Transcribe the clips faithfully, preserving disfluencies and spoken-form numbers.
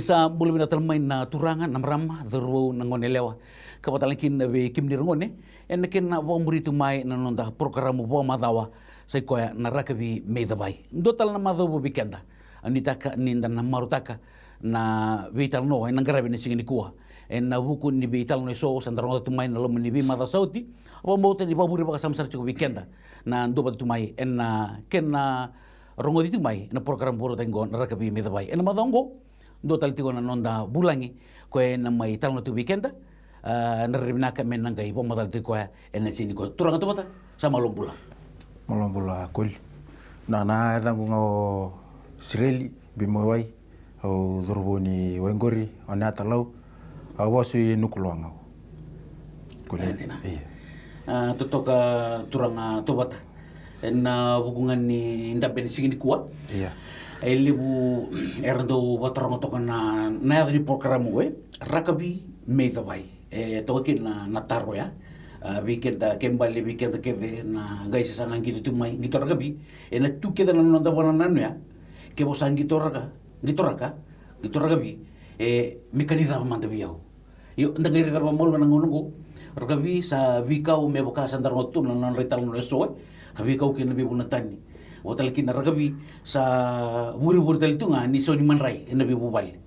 Sa bula vinaka tale mai na turaga, na marama, cauravou, na gone yalewa, ka vaka tale kina vei kemuni ra gone ena kena vakamuri tu mai na noda porokaramu vakamacawa, sa i koya na Rakavi Me i Cavai. Dua tale na macawa vou vei keda. Au nuitaka ni da na marautaka na veitalanoa ena qaravi ena siga nikua. Ena vuku ni veitalanoa eso sa da rogoca tu mai na loma ni veimacawa sa oti, au vakabauta ni vakavure vakasama sara tiko vei keda na duavata tu mai ena kena rogoci tu mai na porokaramu vakarautaki oqo na Rakavi Me i Cavai. Ena macawa oqo, dua tale tiko na noda vulagi, koya ena mai talanoa tu vei keda. A, na rere vinaka me na qai vakamacala tiko koya ena siga nikua. Turaga Tovata, sa malo bula. Malo bula Koli. Na, na yacaqu ga o Sireli Bimawai. Au cauravou ni Waigori, o Natalau. Au vasu i Nukuloa ga. Koli. Ena dina. Ia. A, totoka turaga Tovata. Ena vuku ga ni dabe ni siga nikua. Ia. E levu era dau vataroga toka na, na yaca ni porokaramu oqo, e Rakavi Me i Cavai. E toka kina na, na taro ya. A, vei keda, ke bale vei keda kece na qai sasaga qito tu mai, qito rakavi. Ena tu kece na noda vakanananu ya. Ke vaka sa qito raka, qito raka, qito rakavi. E, me ka ni cava mada vei au. Io, da qai raica vakamalua na gauna oqo. Rakavi sa veikau me vaka sa da rogoca tu na nodra italanoa eso, e. Sa veikau kei na veivuna tani. Vaka tale kina rakavi sa vurevure tale tu ga ni sau ni madrai ena veivuvale.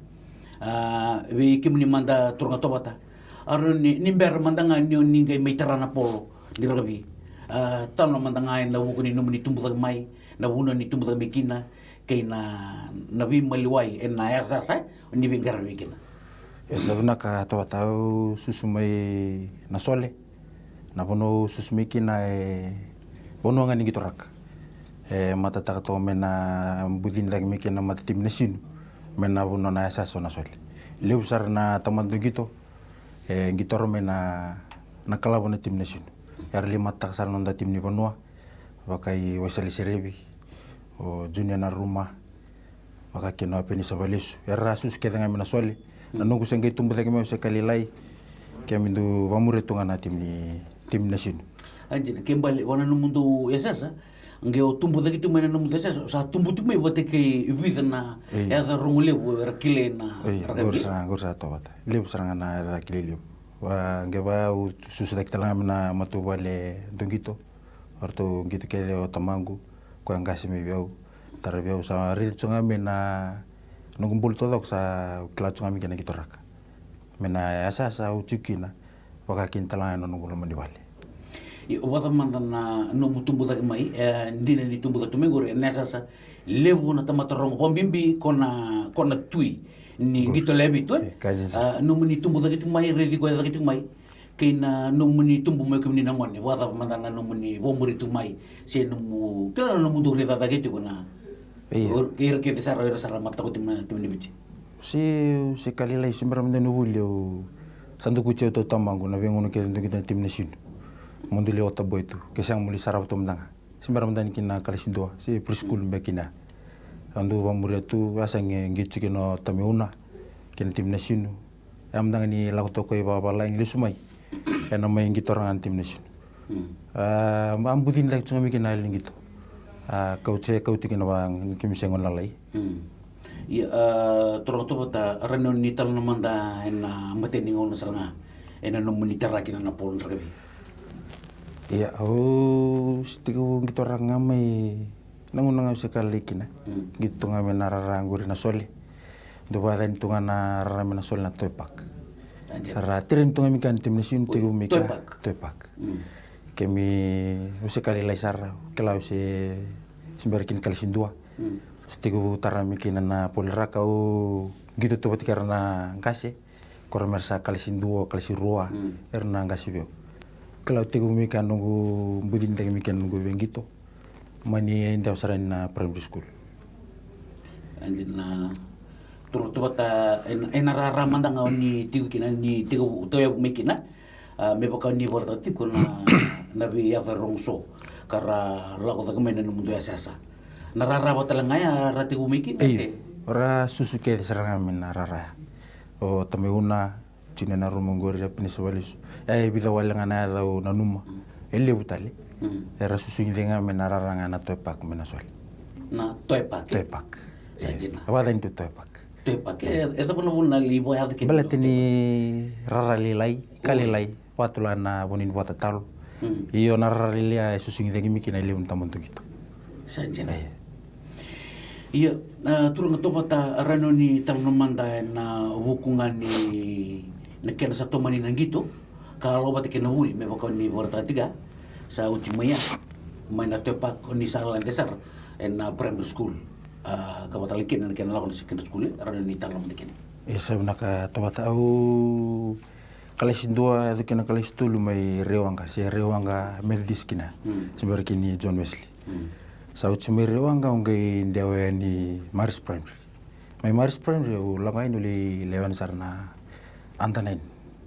A, vei kemuni mada turaga Tovata, a rawa ni, ni bera mada ga ni o ni qai mai tara na polo ni rakavi. A, talanoa mada ga ena vuku ni nomuni tubu cake mai, na vanua ni tubu cake mai kina, kei na, na veimaliwai ena yasayasa o ni veiqaravi kina. E sa vinaka Tovata, au susu mai Nasole. Na vanua au susu mai kina e vanua ga ni qito raka. E matataka toka mai na bucini cake mai kina na matatimi Nasinu, mai na vanua na yasayasa o Nasole. Levu sara na tamata dau qito e qitora mai na, na kalavo na timi Nasinu. Era lai matataka sara na noda timi ni vanua, vaka i Waisale Serevi, o Junior Naruma, vaka kina o Penisa Valesu. Era susu kece ga mai Nasole. Na noqu se qai tubu cake mai au se ka lailai, keimami dau vakamuria tu ga na timi ni, timi Nasinu. A dina, ke bale vaka na nomudou yasayasa, qai o tubu cake tu mai na nomudou yasayasa, sa tubu tu mai vata kei vica na yaca rogo levu era kilai na rakavi. Qori sara, qori sara Tovata. Levu sara ga na yaca kilai levu. Vaka qai vaka au susu cake tale ga mai na matavuvale dau qito. O ratou qito kece o tamaqu, koya qase mai vei au. Tara vei au, sa raica tu ga mai na noqu bula taucoko sa kila tu ga mai kina na qitoraka. Mai na yasayasa au tiko kina, vaka kina tale ga na noqu loma ni vale. Io, vaka mada na nomu tubu cake mai, e dina ni tubu cake tu mai qori ena yasayasa, levu na tamata rogo, vakabibi ko na, ko na tui ni qito lewe vitu, e? Nomuni tubu cake tu mai, raici koya cake tu mai. Kei na nomuni tubu mai o kemuni na gone, vakacava mada na nomuni vakamuri tu mai, se nomu, kila na nomudou raica cake tiko na, kei ira kece sara, ira sara mataku timi na, timi ni Viti. Se, se ka lailai, se bera mada ni vuli au sa dukuti au tau tamaqu na veigauna kece dau qito na timi Nasinu. Mo dou lai water boy tu, ke sega mo lai sarava tu mada ga. Se bera mada ni kina kalasi dua, se preschool beka kina. Au dau vakamuria tu, a sa qito tiko kina o Tamaiuna, kei na timi Nasinu. E a mada ga ni lako toka i vakavalagi lesu mai. Ena mai qito ra ga na timi Nasinu. A, a bucini cake tu ga mai kina na yalo ni qito. A, kau se, kau tiko kina vaka kemi se gone lalai. Ia, a, turaga Tovata, rawa ni o ni talanoa mada ena imatai ni gauna sara ga ena nomuni tara kina na polo ni rakavi. Ia, au se tekivu qito ra ga mai na gauna ga au se ka lailai kina. Qito tu ga mai na rara qori Nasole. Dau vakayacani tu ga na rara mai Nasole na Toy Park. Ra train tu ga mai kina na timi Nasinu, tekivu mai kina Toy Park. Kemi, au se ka lailai sara, kila au se, se bera kina kalasi dua. Se tekivu tara mai kina na polo ni raka, au qito tu vata kei ira na qase. Ko ira me ra sa kalasi dua, kalasi rua, era na qase vei au. Kila au tekivu mai kina noqu bucini cake mai kina noqu veiqito. Mani dewa sara na primary school. Ena turaga Tovata, ena, ena rara mada ga o ni tiko kina, ni tiko tauyavu mai kina. A, me vaka o ni vakaraitaka tiko na, na veiyaca rogo so ka ra lako cake mai na nomudou yasayasa. Na rara vata tale ga ya ra tekivu mai kina se? Ra susu kece sara ga mai na rara ya. O Tamaiuna, Junior Naruma qori, Penisa Valesu. E vica wale ga na yaca au nanuma. E levu tale. Era susu kece ga mai na rara ga na Toy Park mai Nasole. Na Toy Park, e? Toy Park. Sa dina. A vakayacani tu Toy Park. Toepaki, e, e cava na vuna lai vakayaco kina? Baleta ni rara lailai, ka lailai, vakatulai na vanua ni vakatatalo. Mm. Io, na rara lailai e susugi cake mai kina e levu ni tabana tu qito. Sa dina. E. Ia, a, turaga Tovata, rawa ni o ni talanoa mada ena vuku ga ni na kena sa tomani na qito, ka lako vata kei na vuli, me vaka o ni vakaraitaka tiko, sa oti mai ya, mai na Toepaki, o ni sa lade sara ena primary school, a, ka vata tale kina na kena lako na secondary school, e, rawa ni o ni talanoa mada kina. E, sa vinaka Tovata, au kalasi dua, yaco kina kalasi tolu mai Rewaqa, se Rewaqa Methodist kina, mm, se bera kina John Wesley. Mm. Sa oti mai Rewaqa, au qai dewa yani Marist Primary. Mai Marist Primary, au lako yani, au lai lewe yani sara na under nine.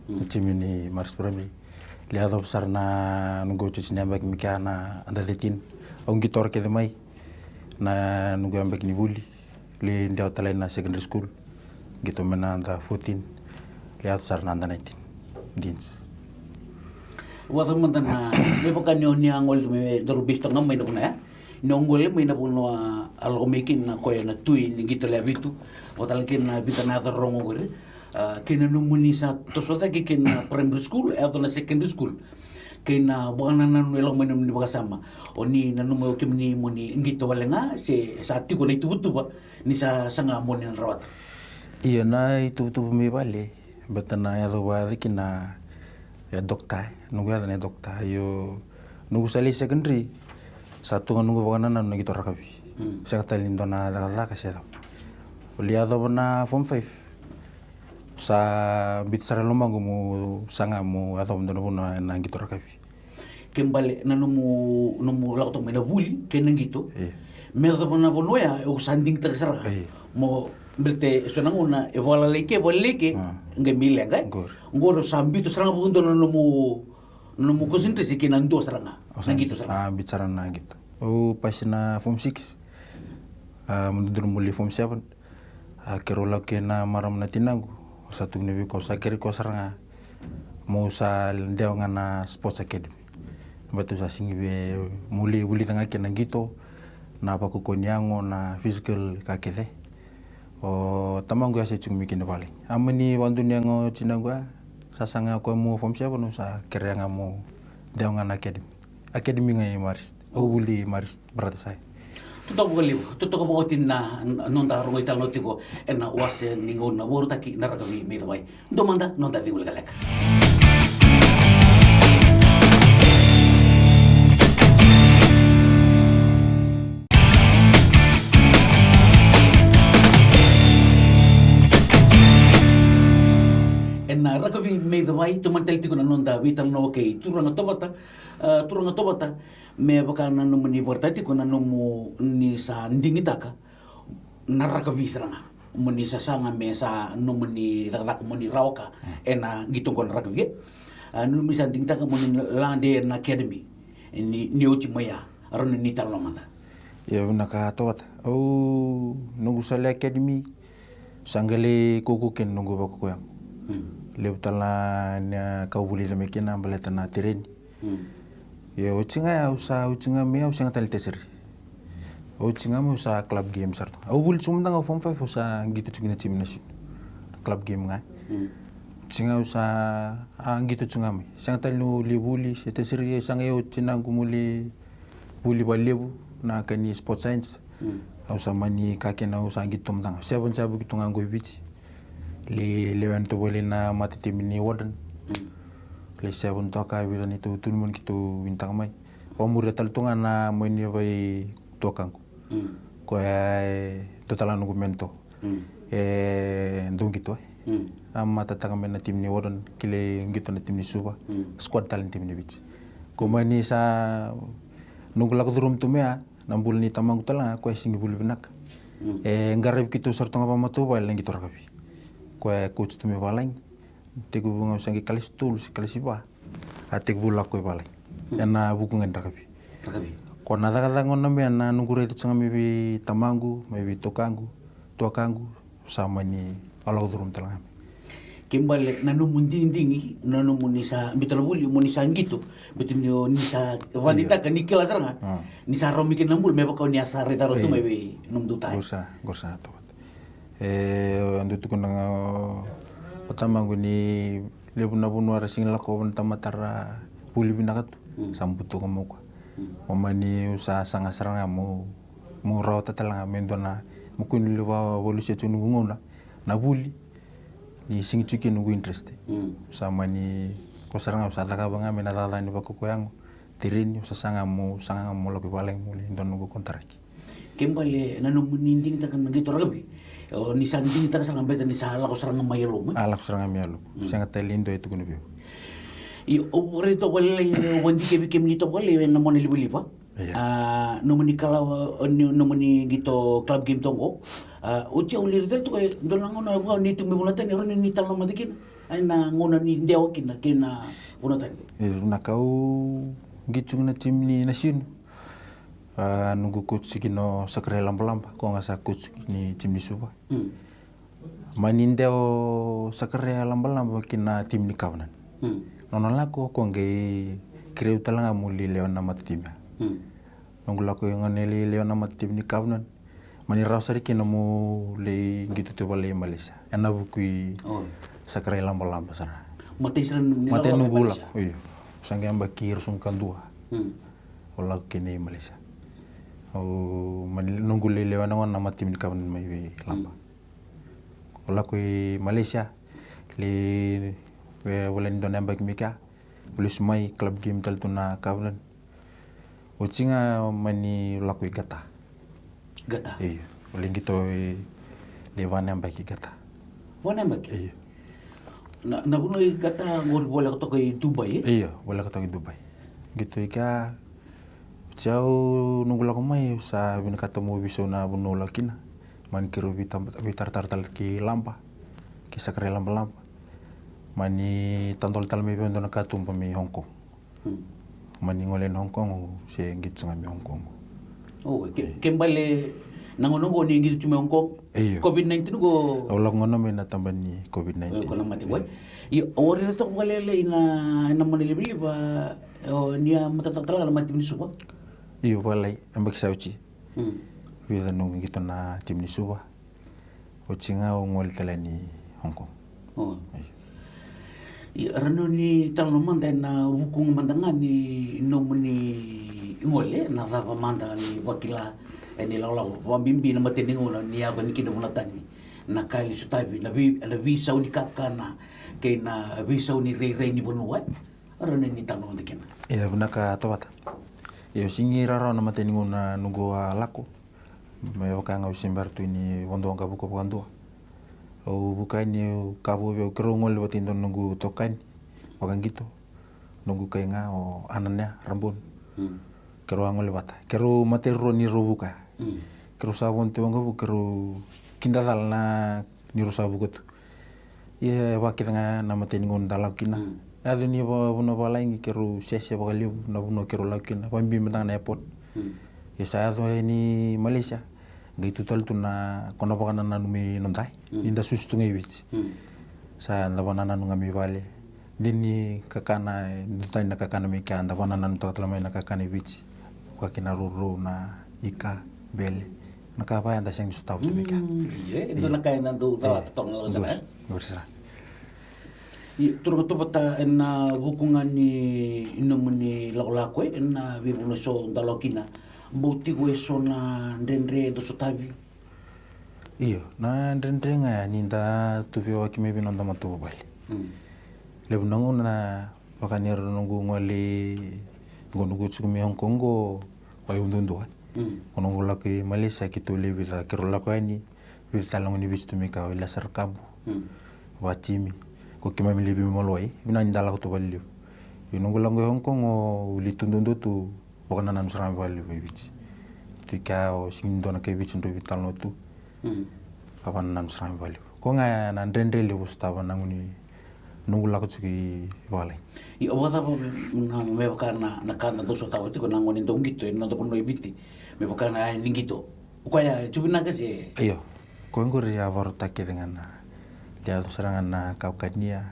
Mm. Na timi ni Marist Primary. Lai yacova sara na noqu coach ni yabaki mai kea na under thirteen. Au qitora kece mai na noqu yabaki ni vuli. Lai dewa tale na secondary school. Qito mai na under fourteen. Lai yaco sara na under nineteen. Deans. Vata mada na, me vaka ni o ni a gole tu mai, daru base toka ga mai na vanua ya. Ni o gole mai na vanua a lako mai kina na koya na tui ni qito lewe vitu. Vata tale kina na vica na yaca rogo qori. A, kei na nomuni sa toso cake kei na primary school, e yaco na secondary school. Kei na vakanananu e lako mai na nomuni vakasama. O ni nanuma o kemuni mo ni qito wale ga, se sa tiko na ituvatuva ni sa saga mo ni na rawata? Io, na ituvatuva mai vale, baleta na yaca au vakayaca kina e dokta, e. Noqu yaca na dokta, io, noqu sa lai secondary, sa tu ga noqu vakanananu na qito rakavi. Mm. Sega tale ni dua na cakacaka se cava. Au lai yacova na form five. Sa biuta sara e lomaqu meu saga meu yacova dua na vanua ena qito rakavi. Ke bale na nomu, nomu lako toka mai na vuli kei na qito. Io. Me yacova na vanua ya, au sa digitaka sara ga. Io. Mo, baleta e so na gauna e vakalalai ke, vakalalai ke, ah, qai mai leqa, e? Qori. Qori au sa biuta sara ga vakadua na nomu, na nomu concentration kei na dua sara ga. Na qito sara ga. A, biuta sara na qito. Au pasi na form six. A, mo dodonu mo lai form seven. A, keirau lako kei na marama na tinaqu, au sa tukuna vei koya, au sa kerei koya sara ga meu sa dewa ga na sports academy. Baleta au sa sega ni via, meu lai vulica ga kina na qito, na vakaukauwa ni yago, na physical ka kece. O tamaqu e a se tiko mai kina vale. A mani vakadonui yago o tinaqu, a sa saga koya meu form seven, au sa kerea ga meu dewa ga na academy. Academy ga i Marist. Au vuli Marist Brothers High. Totoka vakalevu, totoka vakaoti na, na noda rogo italanoa tiko ena wase ni gauna vakarautaki na rakavi mai Cavai. Dua mada noda cegu lekaleka. Ena rakavi mai Cavai, tomani tale tiko na noda veitalanoa kei turaga Tovata. A, turaga Tovata, me vaka na nomuni vakaraitaka tiko na nomuni sa digitaka na rakavi sara ga. Moni sa saga me sa nomuni cakacaka moni rawa ka ena qito qo na rakavi. A, nomuni sa digitaka moni lade na academy. Ni, ni oti mai ya, rawa ni talanoa mada. Ia vinaka Tovata. Au, noqu sa lai academy, sa qai lai kaukaua kina noqu vakaukauwa yago. Hmm. Levu tale na ka au vulica mai kina baleta na tereni. Hmm. Ia oti ga au sa, oti ga mai au sega tale ni tertiary. Oti ga mai au sa club game sara tu. Au vuli tu mada ga au form five au sa qito tu kina timi na senior. Club game ga. Hmm. Oti ga au sa, a, qito tu ga mai. Sega tale niu lai vuli se tertiary, sa qai oti na noqu meu lai vuli vakalevu na ka ni sports science. Mm. Au sa mani ka kina au sa qito mada ga. Sevens a vuki tu ga qo i Viti. Lai lewe yani tu voli na mata timi ni Warden. Mm. Lai seven toka, vica ni tou tournament keitou winitaka mai. Vakamuria tale tu ga na mai ni vei tuakaqu. Mm. Koya e dua tale na noqu mentor. Mm. E dau qito, e. Mm. A matataka mai na timi ni Warden, kilai qito na timi ni Suva. Mm. Squad tale na timi ni Viti. Ko mani sa noqu lako curuma tu mai ya, na bula ni tamaqu tale ga, koya e sega ni vuli vinaka. Mm. E qaravi keitou sara tu ga vakamatavuvale na qito rakavi. Koya e coach tu mai valagi. Tekivu ga au sa qai kalasi tolu se kalasi va. A tekivu lako i valagi. Mm. Ena vuku ga ni rakavi. Rakavi. Ko na cakacaka gona mai na noqu raica tu ga mai vei tamaqu, mai vei tuakaqu, tuakaqu, sa mani lako curuma tale ga mai. Ke bale na nomu digidigi, na nomuni sa biuta na vuli, moni sa qito, biuta ni o ni sa vakadeitaka ni kila sara ga, ah, ni sa rawa mai kina na bula, me vaka o ni a sa raica rawa tu mai vei nomudou tai. Qori sa, qori sa Tovata. E dau tukuna ga o tamaqu ni levu na vanua ra sega ni lakova na tamata ra vuli vinaka tu, sa butuka mai o koya. Au mani, au sa saga sara ga meu, meu rawata tale ga me dua na, meu kua ni levu vakalusia tiko noqu gauna na vuli, ni sega tiko kina noqu interest. Au sa mani, koya sara ga au sa cakava ga mai na cakacaka ni vakakoya yago, tereni, au sa saga meu, saga ga meu lako i valagi meu lai dua na noqu kontaraki. Ke bale na nomuni digitaka na qito rakavi, o ni sa digitaka sara ga baleta ni sa lako sara ga mai yalomu, e? A lako sara ga mai yalomu. Sega tale e dua e tukuna vei au. Io, au raica toka vakalailai, au vakadikevi kemuni toka vakalailai ena mona livaliva. Io. A, nomuni kalawa, o ni, nomuni qito club game toka qo. A, oti au lai raica toka e dua na gauna vaka ni tu mai vanua tani, rawa ni ni talanoa mada kina. Ai na gauna ni dewa kina kei na vanua tani. Io, na ka au qito tiko na timi ni Nasinu. A, noqu coach kina o Sakarai Labalaba, koya ga sa coach ni timi ni Suva. Mani dewa o Sakarai Labalaba ki na timi ni Covenant. Nona lako, koya qai kerei au tale ga meu lai lewe na matatimi ya. Noqu lako i gone lai lewe na matatimi ni Covenant. Mani rawa sara kina meu lai qito tu vakalailai i Malaysia. Ena vuku i Sakarai Labalaba sara. Matai sara ni lako i Malaysia? Matai noqu lako, io. Sa qai yabaki ruasagavulu ka dua. Au lako kina i Malaysia. Au mani, noqu lai lewe na gone na matatimi ni Covenant mai vei Laba. Au lako i Malaysia, lai, e, voleka ni dua na yabaki mai kea. Au lesu mai, club game tale tu na Covenant. Oti ga mani lako i Qatar. Qatar? Io. Au lai qito i, lai va na yabaki i Qatar. Va na yabaki? Io. Na, na vanua i Qatar qori voleka toka i Dubai, e? Io, voleka toka i Dubai. Qito i kea, oti au noqu lako mai, au sa vinakata meu veisau na vanua au lako kina. Mani keirau veitaba-, veitaratara tale kei Laba, kei Sakarai Labalaba. Mani tadola tale mai vei au e dua na katuba mai Hong Kong. Mani gole ina Hong Kong, au se qito ga mai Hong Kong. O, ke, ke bale na gauna qo ni qito tu mai Hong Kong? Io. Covid nineteen qo? Au lako ga mai na taba ni Covid nineteen. Ko na mate qo. Io, au raica toka vakalailai na, na mona livaliva, o, ni a matataka tale ga na matatimi ni Suva? Io, vakalailai, yabaki sa oti. Vica noqu qito na timi ni Suva. Oti ga au gole tale yani Hong Kong. Io. Ia, rawa ni talanoa mada ena vuku ga mada ga ni nomuni gole, na cava mada ni vakila ena ilakolako, vakabibi na matai ni gauna ni yaco yani kina vanua tani, na ka e lai sotavi, na vei, na veisau ni kakana kei na veisau ni rairai ni vanua. Rawa ni talanoa mada kina. Ia, vinaka Tovata. Ia, au sega ni rawarawa na matai ni gauna noqu a lako. Me vaka ga au se bera tu ni vodo waqavuka vakadua. Au vuka yani, au kaya vei au, keirau gole vata e dua na noqu itokani vakaqito, noqu kai ga o Ananea Raboni. Keirau a gole vata, keirau matai rua ni rau vuka. Keirau sa vodo tu waqavuka, keirau kidacala na ni rau sa vuka tu. Ia, e vaka kece ga na matai ni gauna da lako kina. Yaco ni va-, vanua vakalagi keirau sese vakalevu na vanua keirau lako kina, vakabibi mada ga na airport. Ia sa yaco yani Malaysia, qai tu tale tu na, ko na vakanananu mai noda, ni da susu tu ga i Viti. Sa da vakanananu ga mai vale. Dina ni kakana, dua tani na kakana mai kea, da vakanananutaka tale mai na kakana i Viti. Vaka kina rourou, na ika, bele. Na ka vaya da sega ni sotava tu mai kea. Ia, e dua na ka eda dau calata toka ga, e? Qori sara. Ia, turaga Tovata, ena vuku ga ni nomuni lakolako, e, ena veivanua eso da lako kina, bau tiko eso na dredre dau sotavi? Io, na dredre ga ya ni da tu veiwaki mai vei noda matavuvale. Levu na gauna, vaka ni ra noqu gole, qo noqu tiko mai Hong Kong qo, o yau duadua. Ko noqu lako i Malaysia keitou lewe vica, keirau lako yani vica tale na gone ni Viti tu mai kea, o Ilasa Rakabu, Vatimi, ko keimami lewe vica mai Maloa. Vinaka ni da lako tu vakalevu. Ia noqu lako i Hong Kong, au lewe tu duadua tu, vakanananu sara ga vakalevu i Viti. Tu i kea, o sega ni dua na kai Viti drau veitalanoa tu. Au vakanananu sara ga vakalevu. Ko ga na dredre levu au sotava na gauna ni noqu lako tiko i valagi. Ia, o vakacava me, na, me vaka na, na ka da dau sotava tiko na gone dau qito ena noda vanua i Viti, me vaka na ni qito? O koya e tu vinaka se? Io. Koya qori a vakarautaka kece ga na, yaco sara ga na ka o kania,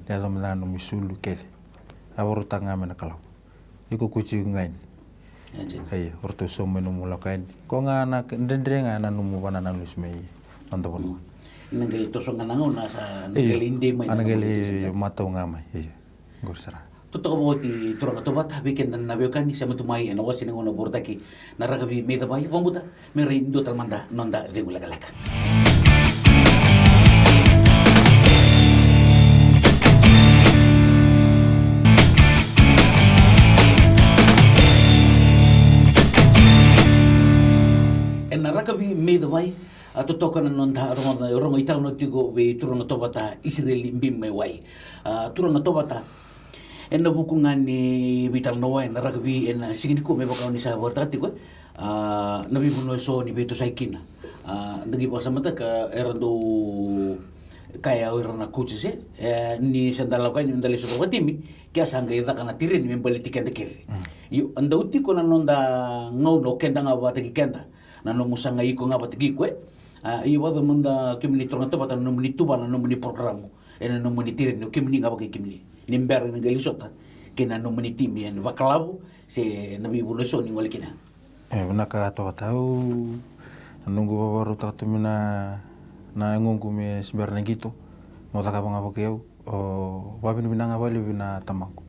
yaco mada ga na nomu isulu kece. A vakarautaka ga mai na Kalou. Iko ko tiko ga yani. Io, o ratou sauma mai nomu lako yani. Ko ga na dredre ga na nomu vakanananu lesu mai noda vanua. Na qai toso ga na gauna sa na qai lai dei mai na qai lai matau ga mai. Io. Qori sara. Totoka vakaoti turaga Tovata vei keda na veiwekani sema tu mai ena wase ni gauna vorotaki na rakavi me icavai. Vabuta me rai dua tale mada noda cegu lekaleka. Ena rakavi me icavai, a totoka na noda rogo, rogo italanoa tiko vei turaga Tovata Isireli Bimewai. A turaga Tovata, ena vuku ga ni veitalanoa ena rakavi ena siga nikua me vaka ni sa vakaraitaka tiko, e, a na veivanua eso ni veitosai kina. A da qai vakasamataka era dau kaya o ira na coaches e, e ni sa da lako yani me da lai sota vakatimi, ke a sa qai caka na tereni me baleti keda kece. Io, a dau tiko na noda gauna o keda ga vakataki keda. Na nomu saga iko ga vata kei koya. A, io, vata mada kemuni turaga Tovata na nomuni tuvana na nomuni porokaramu ena nomuni tereni o kemuni ga vakaikemuni ni bera ni qai lai sota kei na nomuni timi ena vakalavu se na veivanua eso ni gole kina. E vinaka Tovata, au na noqu vakavakarautaka tu mai na, na yagoqu me se bera na qito mo cakava ga vakaiyau. O vakavinavinaka ga vakalevu vei na tamaqu.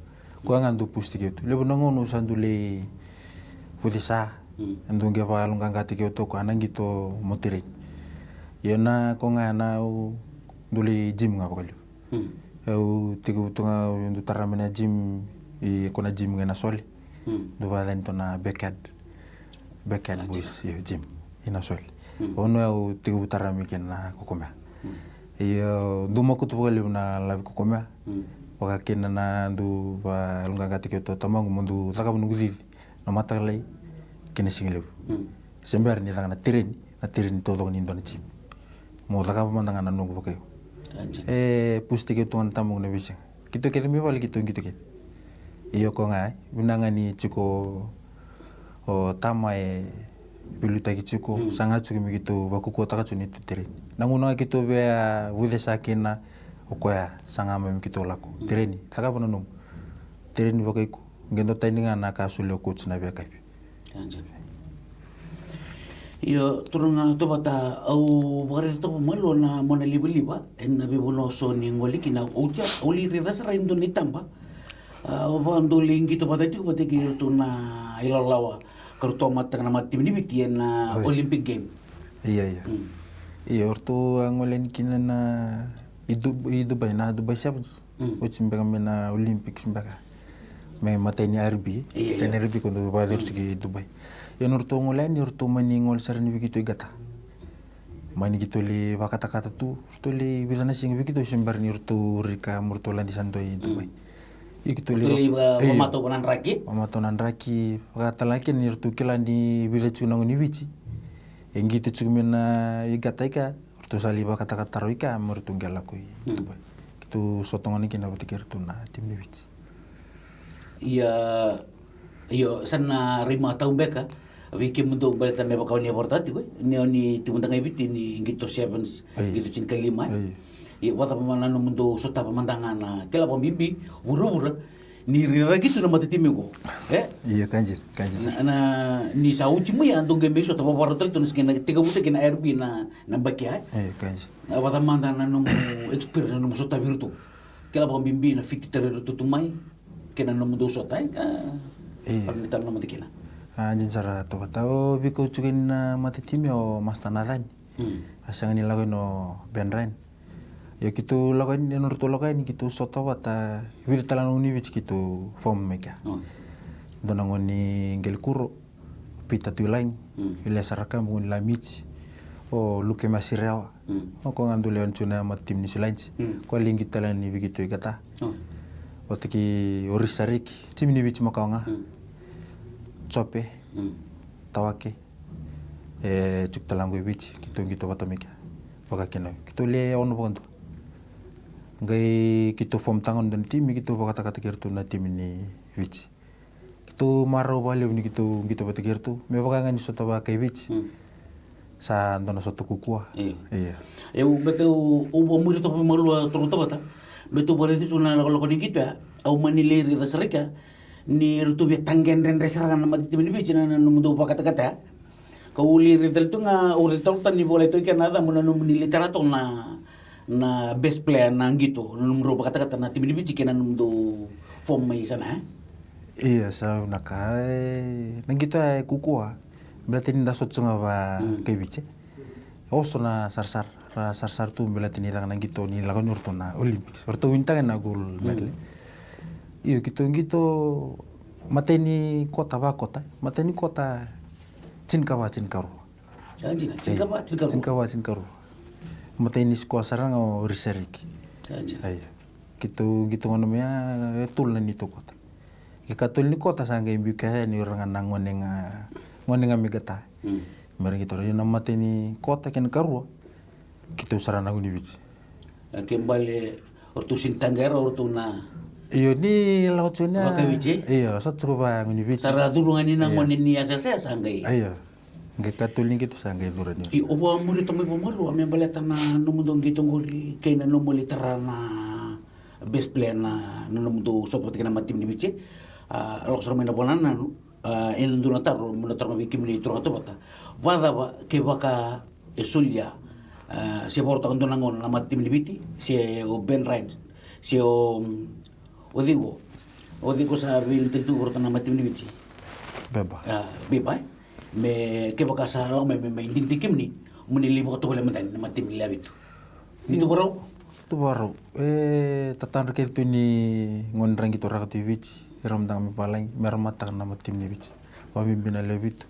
Koya ga dau push-taki au tu. Levu na gauna au sa dau lai vucesa, e dau qai vakayaloqaqataki au toka na qito mo tereni. Io na ko ga na au dau lai gym ga vakalevu. Au tekivu tu ga au dau tara mai na gym, i ko na gym ga na Sole. Dau vakayacani tu na backyard. Backyard boys, io, gym i na Sole. Vanua au tekivu tara mai kina na kokomea. Io, dau makutu vakalevu na lavi kokomea. Vaka kina na dau vakayaloqaqataki au tu tamaqu mo dau cakava noqu cici na mataka lailai kei na siga levu. Se bera ni caka na tereni, na tereni taucoko ni dua na gym. Mo cakava mada ga na noqu vakaiyau. E push-taki au tu ga na tamaqu na veisiga. Keitou kece mai vale keitou qito kece. Io ko ga, vinaka ga ni tiko o tama e veiliutaki tiko, saga tiko me keitou vakaukauwataka tiko neitou tereni. Na gauna ga keitou via vucesa kina o koya, saga mai me keitou lako. Tereni, cakava na nomu tereni vakaiko. Qai dua tani ga na ka a solia o coach na veiyakavi. Io, turaga Tovata, au vakaraica toka vakamalua na mona livaliva ena veivanua eso ni gole kina. Au tia, au lai raica sara e dua na itaba. A, au vakadua lai qito vata tiko vata kei iratou na ilawalawa ka ratou a mataka na matatimi ni Viti ena Olympic Game. Ia, ia. Io, ratou a gole yani kina na i Du-, i Dubai, na Dubai Sevens. Oti beka mai na Olympics beka. Me matai ni R B. Ia, ia. Matai ni R B ko dau vakacuru tiko i Dubai. Ia nodratou gole yani, ratou mani gole sara ni vei keitou i Qatar. Mani keitou lai vakatakata tu, ratou lai vica na siga vei keitou se bera ni ratou rika mo ratou lade sa dua i Dubai. Ia keitou lai va-, vamatau na draki. Vamatau na draki, vakatale ga kina ni ratou kila ni vica tiko na gone ni Viti e qito tiko mai na i Qatar i ka. Ratou sa lai vakatakata rawa i ka me ratou qai lako i Dubai. Keitou sota gona kina vata kei ratou na timi ni Viti. Ia, io, sa na rai matau beka vei kemudou baleta me vaka o ni a vakaraitaka tiko, e, ni o ni tiko mada ga i Viti ni qito sevens, qito tinikalima, e. Ia, vakacava na nomudou sotava mada ga na kila vakabibi vuravura ni raica keitou na matatimi qo. E? Io, ka dina, ka dina sara. Na, na, ni sa oti mai a dou qai mai sota, vakarau tale tu na sa qai na tekivutaki na R B na, na baki ya. Io, ka dina. A, vakacava mada na nomu experience, na nomu sotavi iratou? Kila vakabibi na fiti tara iratou tu mai kei na nomudou sota, e? Io. Ka ni tale na mata kina. A, dina sara Tovata, au veikau tiko yani na matatimi o Master Nathan. A sega ni lako yani o Ben Ryan. Io, keitou lako yani, ena nodratou lako yani keitou sota vata, vica tale na gone ni Viti keitou form mai kea. Dua na gone ni Qelikuro, Peter Tuilagi, Ilesa Rakabu, gone ni Lamiti, o Luke Masirewa. O koya ga dau lewe ni tu na matatimi ni Niusiladi. Koya lai qito tale yani vei keitou i Qatar. Vata kei o Risa Riki, timi ni Viti makawa ga. Jope, Tawake. E tiko tale ga qo i Viti, keitou qito vata mai kea. Vaka kina, keitou le ono vakadua. Qai keitou form-taka ga na dua na timi, keitou vakatakataki iratou na timi ni Viti. Keitou marau vakalevu ni keitou qito vata kei iratou. Me vaka ga ni sota vaka i Viti. Sa dua na sota kaukaua. Io. Io. Au, baleta au, au vakamuri toka vakamalua, turaga Tovata. Baleta au vakaraica tu na lakolako ni qito ya. Au mani lai raica sara i kea ni ratou via taqedredre sara ga na matatimi ni Viti na, na nomudou vakatakata ya. Ka uli ri tale tu ga, uri tale tani vola e toki na camu na nomuni literato na, na best player na qito, na nomudrou vakatakata na timi ni Viti kei na nomudou form mai sana, e? Ia, sa na ka, e, na qito e kukua, baleta ni da sota tu ga va kai Viti. Oso na sarasara, ra sarasara tu baleta ni caka na qito ni lako ni o ratou na Olympics. O ratou winitaka na gold medal. Io, keitou qito matai ni kota, vakota, matai ni kota, tinikava, tinikarua. A, dina, tinikava, tinikava. Tinikava, tinikarua. Matai ni sikoa sara ga o Risariki. A, dina. Io. Keitou qito gauna mai ya, e tolu na neitou kota. Ke katolu ni kota sa qai biu kece yani o ira ga na gone ga, gone ga me qata. Me ra qito, io na matai ni kota kei na karua, keitou sara na gunu Viti. A, ke bale o ratou sini taqera o ratou na. Io, ni lako tiko ni a. Vaka Viti, e? Io, sa tiko va gunu Viti. Sa ra curu ga ni na gone ni a sese sa qai. Io. Qai katolu ni qito sa qai curu ni. Io, o vakamuri toka mai vakamalua me baleta na nomudou qito qori kei na nomuni tara na best player na, na nomudou sota vata kei na matimi ni Viti. A, lako sara mai na vanua na, a, e na dua na taro mo na taroga vei kemuni turaga tovata. Vakacava kevaka e solia, a, se vakarautaka dua na gauna na matimi ni Viti, se o Ben Ryan, se o, o cei qo, o cei qo sa veiliutaki tu vakarautaka na matimi ni Viti? Beba. A, Beba, e? Me kevaka sa lako mai me, me digitaki kemuni, mo ni lai vakatovolea mada na matimi ni Lewe Vitu. Ni tu vakarau? Tu vakarau. E tatadra kece tu ni gone ra qito raka tu i Viti, ira mada ga mai valagi, me ra mataka na matimi ni Viti. Vakabibi na Lewe Vitu,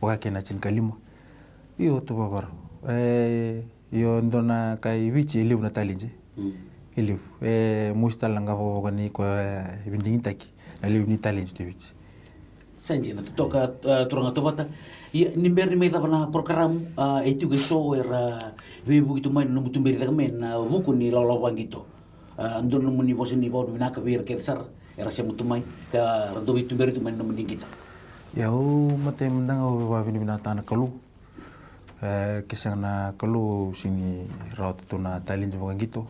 vaka kei na tinikalima. Io, tu vakarau. E, io, dua na ka i Viti, e levu na talent. E levu. E mosi tale na qavokavoka ni ko e veidigitaki. Na levu ni talent tu i Viti. Sa dina, totoka, a, turaga tovata. Ia, ni bera ni mai cava na porokaramu, a, e tiko e so era veivuke tu mai na nomu tuberi cake mai na vuku ni lawalawa vaqito. A, dua na nomuni vosa ni vakavinavinaka vei ira kece sara era sema tu mai ka ra dau veituberi tu mai na nomuni qito. Ia, au matai mada ga au vakavinavinakataka na Kalou. E, ke sega na Kalou, au sini rawata tu na talent vakaqito,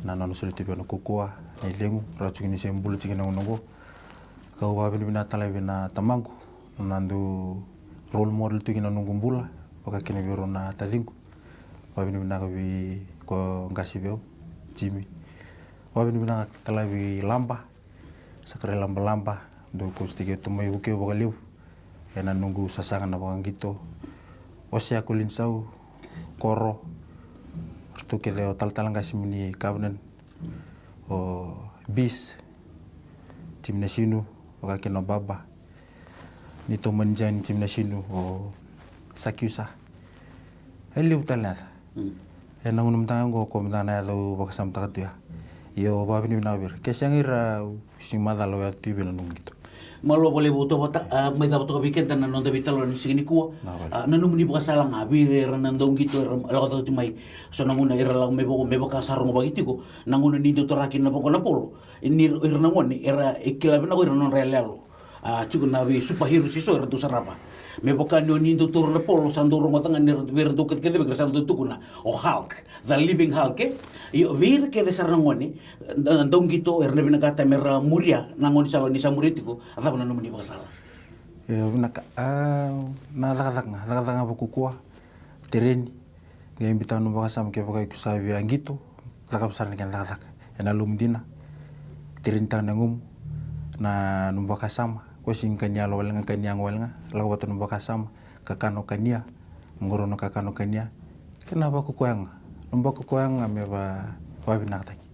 na nona soli tu vei au na kaukauwa, na icegu, rawa tiko ni se bula tiko na gauna oqo. Kau vakavinavinaka tale vei na tamaqu, na dau role model tu kina noqu bula, vaka kina vei rau na taciqu. Vakavinavinaka vei ko qase vei au, Jimmy. Vakavinavinaka tale vei Laba, Sakarai Labalaba, dau coach-taki au tu mai, vukei au vakalevu ena noqu sasaga na vakaqito. Osea Kolinisau, Koro, ratou kece, o talatala qase mai ni Covenant, o Bis, Jimmy Nasinu, vaka kina o Baba. Ni tomani jani Jimmy Nasinu, o Sakiusa. E levu tale na yaca. Ena gauna mada ga oqo, ko mada ga na yaca au vakasamataka tu ya. Io, vakavinavinaka vei ira. Ke sega ira, au sega ni macala au yaco tu vei na noqu qito. Malo vakalevu tovata, a, mai cava toka vei keda na noda veitalanoa ni siga nikua. A, na nomuni vakasala ga vei ira na dau qito era lako cake tu mai. So na gauna era lako mai vaka, me vaka sa rogo vaki tiko, na gauna ni dau tara kina na vaqo na polo. Ni ira na gone era e kila vinaka o ira na nodra yaloyalo. A, tiko na vei superheroes eso era dau sarava. Me vaka ni o ni dau taura na polo, sa dau rogoca ga ni ra, vei ira dau kacikaci vei ira sa dau tukuna o Hulk, the living Hulk, e? Io, vei ira kece sara na gone, da, dau qito era na vinakata me ra muria na gaunisala ni sa muria tiko, a cava na nomuni vakasala? Io, vinaka, a, na cakacaka ga, cakacaka ga vakukua, tereni, qai biuta na nomu vakasama kevaka iko sa via qito, cakava sara na kena cakacaka. Ena loma dina, terenitaka na yagomu, na nomu vakasama, ko sega ni kania yalo wale ga, kania yago wale ga, lako vata nomu vakasama, kakana o kania, qoroya na kakana o kania, kei na vakakoya ga, nomu vakakoya ga me va, vavinakataki.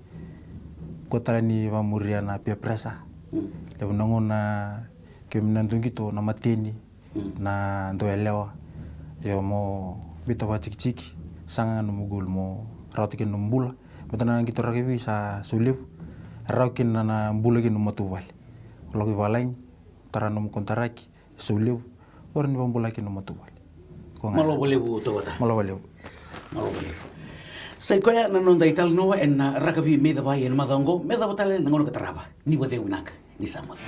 Ko tale ni vamuria na peer pressure. Levu na gauna kemuni na dau qito na mateni, na dau yalewa. Io, mo biuta vakatikitiki, saga ga nomu goal mo rawata kina nomu bula. Baleta na qito rakavi sa sau levu, rawa kina na bula kina nomu matavuvale. O lako i valagi, tara nomu konitaraki, sau levu, o rawa ni vakabulai kina nomu matavuvale. Ko ga. Malo vakalevu tovata. Malo vakalevu. Malo vakalevu. Sa i koya na noda italanoa ena rakavi mai cava ena macawa oqo, me cava tale na gauna ka tarava. Ni vakacegu vinaka, ni sa moce.